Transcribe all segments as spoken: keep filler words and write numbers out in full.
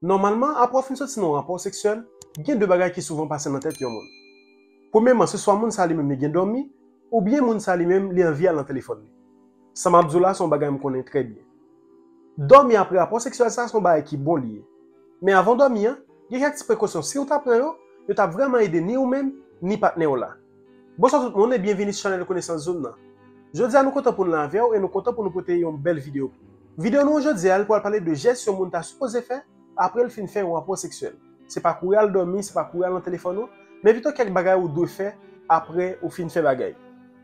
Nòmalman, apre w fin soti nan yon rapò seksyèl, gen de bagay ki souvan pase nan tèt yon moun. Premyèman, se swa moun sa li menm li gen dòmi, oubyen moun sa li menm li anvi al nan telefòn li. Sa m ap di w la, se yon bagay m konnen trè byen. Dòmi apre rapò seksyèl sa, se yon bagay ki bon li ye. Men avan w dòmi an, gen kèk ti prekosyon, si w ta pran yo, yo t ap vrèman ede ni ou menm, ni patnè w la. Bonswa tout moun e byenvini sou chanèl Konesans Zòn nan. Jodi a nou kontan pou n la avè w e nou kontan pou nou pote yon bèl videyo pou ou. Videyo nou jodi a, li pral pale de jès yon moun ta sipoze fè apre l fin fè yon rapò seksyèl. Se pa kouri al dòmi, se pa kouri al nan telefòn ou, men pito kèk bagay ou dwe fè apre ou fin fè bagay.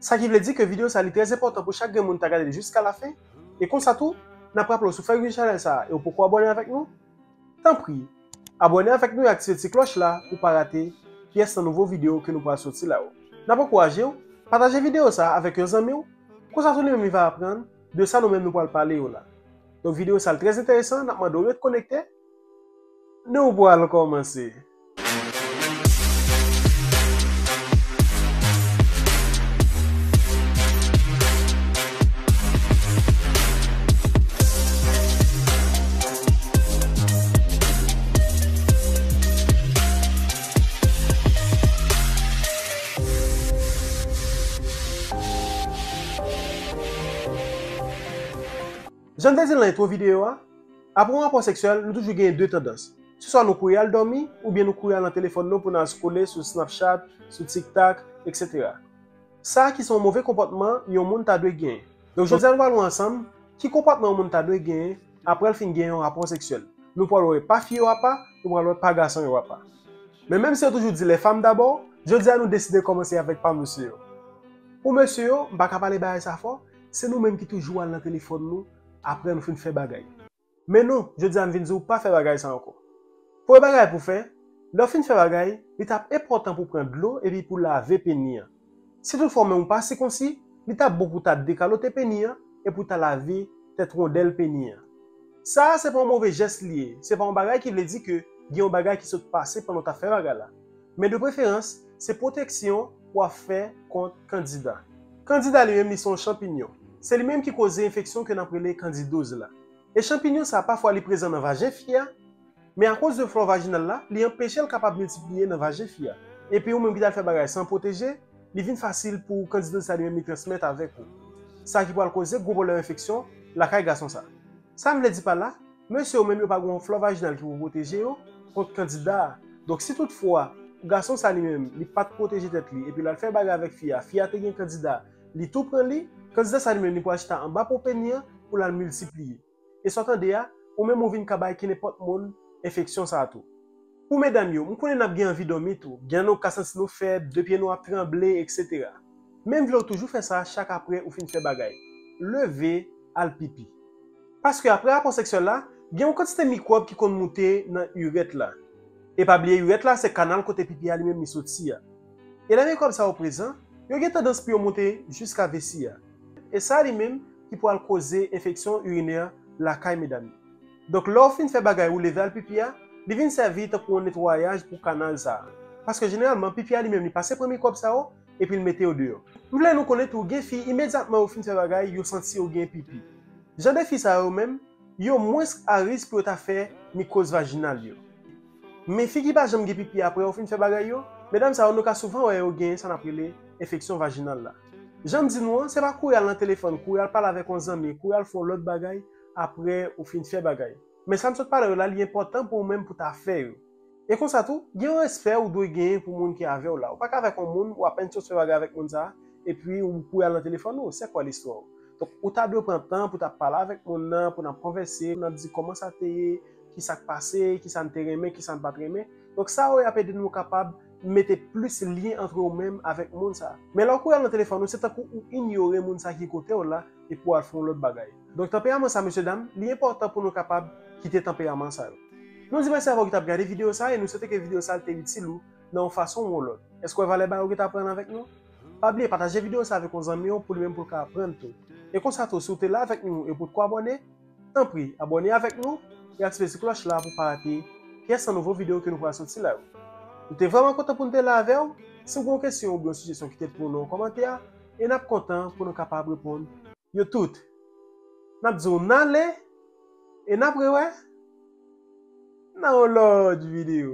Sa ki vle di ke videyo sa li trè enpòtan pou chak grenn moun ta gade l jiska lafen, e konsa tou, n ap raple w si w fèk vin chanèl sa a e w poko abòne avèk nou, tanpri, abòne avèk nou e aktive ti klòch la pou w pa rate pyès nan nouvo videyo ke nou pral soti la yo. N ap ankouraje w, pataje videyo sa a avèk yon zanmi w, konsa tou li menm li va aprann de sa nou menm nou pral pale yo la. Donk videyo sa l trè enteresan, n ap mande w ret konekte, nou pral kòmanse. Jan m te di l nan entwo videyo a, apre yon rapò seksyèl, nou toujou genyen de tandans. Se swa nou kouri al dòmi, oubyen nou kouri al nan telefòn nou pou n al scrolle sou Snapchat, sou TikTok, etsetera. Sa ki se yon move konpòtman yon moun ta dwe genyen. Donk jodi a nou pral wè ansanm ki konpòtman yon moun ta dwe genyen apre l fin gen yon rapò seksyèl. Nou pral wè pa fi yo apa, nou pral wè pa gason yo apa. Men menm si yo toujou di les femmes d'abord, jodi a nou deside kòmanse avèk pa mesye yo. Pou mesye yo, m pa ka pale bagay sa fò, se nou menm ki toujou al nan telefòn nou apre nou fin fè bagay. Men non, jodi a m vin di w pa fè bagay sa ankò. Premye bagay pou w fè, lè w fin fè bagay, li t ap enpòtan pou w pran dlo epi pou w lave peni an. Si toutfwa w menm ou pa sikonsi, li t ap bon pou w ta dekalote peni an e pou w ta lave tèt wondèl peni an. Sa a se pa yon move jès li ye, se pa yon bagay ki vle di ke gen yon bagay ki sot pase pandan w t ap fè bagay la. Men de preferans, se pwoteksyon w ap fè kont kandida. Kandida li menm li se yon chanpinyon. Se li menm ki koze enfeksyon ke n ap rele kandidoz la. E chanpinyon sa a pafwa li prezan nan vajen fi a, men akoz de flò vajinal la, li anpeche l kapab miltipliye nan vajen fi a. Epi ou menm ki t al fè bagay san pwoteje, li vin fasil pou kandidoz sa li menm li transmèt avèk ou. Sa ki pral koze gwo pwoblèm enfeksyon lakay gason sa. Sa m vle di pa la, mesye yo menm yo pa gen yon flò vajinal ki pou pwoteje yo kont kandida a. Donk si toutfwa gason sa li menm li pa t pwoteje tèt li epi l al fè bagay avèk fi a, fi a te gen kandida, li tou pran li, kandida sa li menm li pral chita anba po peni an pou l al miltipliye. E sa w tande a, ou menm ou vin ka bay kenenpòt moun enfeksyon sa a tou. Pou medam yo, m konnen n ap gen anvi dòmi tou, gen nan nou ka santi nou fèb, de pye nou ap tranble, etsetera. Men m vle w toujou fè sa chak apre ou fin fè bagay. Leve, al pipi. Paske apre rapò seksyèl la, gen yon kantite mikwòb ki konn moute nan irèt la. E pa bliye irèt la se kanal kote pipi a li menm li soti a. E lè mikwòb sa yo prezan, yo gen tandans pou yo monte jiska vesi a. E sa li menm ki pral koze enfeksyon irinè lakay medam yo. Donk lè w fin fè bagay ou leve al pipi a, li vin sèvi tankou yon netwayaj pou kanal sa a. Paske jeneralman pipi a li menm li pase pran mikwòb sa yo epi l mete yo deyò. M vle nou konnen tou gen fi imedyatman yo fin fè bagay yo santi yo gen pipi. Jan de fi sa yo menm, yo mwens a risk pou yo ta fè mikoz vajinal yo. Men fi ki pa janm gen pipi apre yo fin fè bagay yo, medam sa yo nou ka souvan wè yo gen sa n ap rele enfeksyon vajinal la. Jan m di nou an, se pa kouri al nan telefòn, kouri al pale avèk yon zanmi, kouri al fè yon lòt bagay apre ou fin fè bagay. Men sa m sot pale yo la, li enpòtan pou ou menm pou ta fè yo. E konsa tou, gen yon respè ou dwe genyen pou moun ki avè w la. Ou pa ka avèk yon moun, ou apèn sot fè bagay avèk moun sa a, epi ou kouri al nan telefòn ou, c'est quoi l'histoire? Donk, ou ta dwe pran tan pou ta pale avèk moun nan, pou n ap konvèse, pou n ap di kòman sa te ye, ki sa k pase, ki sa n te renmen, ki sa n pa t renmen. Donk, sa yo y ap ede nou kapab mete plis lyen ant ou menm avèk moun sa a. Men lè w kouri al nan telefòn ou, se tankou ou inyore moun sa ki kote w la, epi w al fè yon lòt bagay. Donk, tanperaman sa, mesye dam, li enpòtan pou nou kapab kite tanperaman sa yo. Nou di mèsi avè w ki t ap gade videyo sa a e nou swete ke videyo sa a te itil ou nan yon fason ou yon lòt. Èske w wè valè bagay ou gentan aprann avèk nou? Pa bliye pataje videyo sa a avèk yon zanmi w pou li menm pou l ka aprann tou. E konsa tou, si w te la avèk nou e w potko abòne, tanpri, abòne avèk nou e aktive ti klòch la pou w pa rate pyès nan nouvo videyo ke nou pral soti la yo. Nou te vrèman kontan pou n te la avè w. Si w gen yon kesyon oubyen yon sijesyon, kite l pou nou nan yon kòmantè e n ap kontan pou nou kapab reponn yo tout. N ap di w n ale e n ap rewè. nan yon lòt videyo.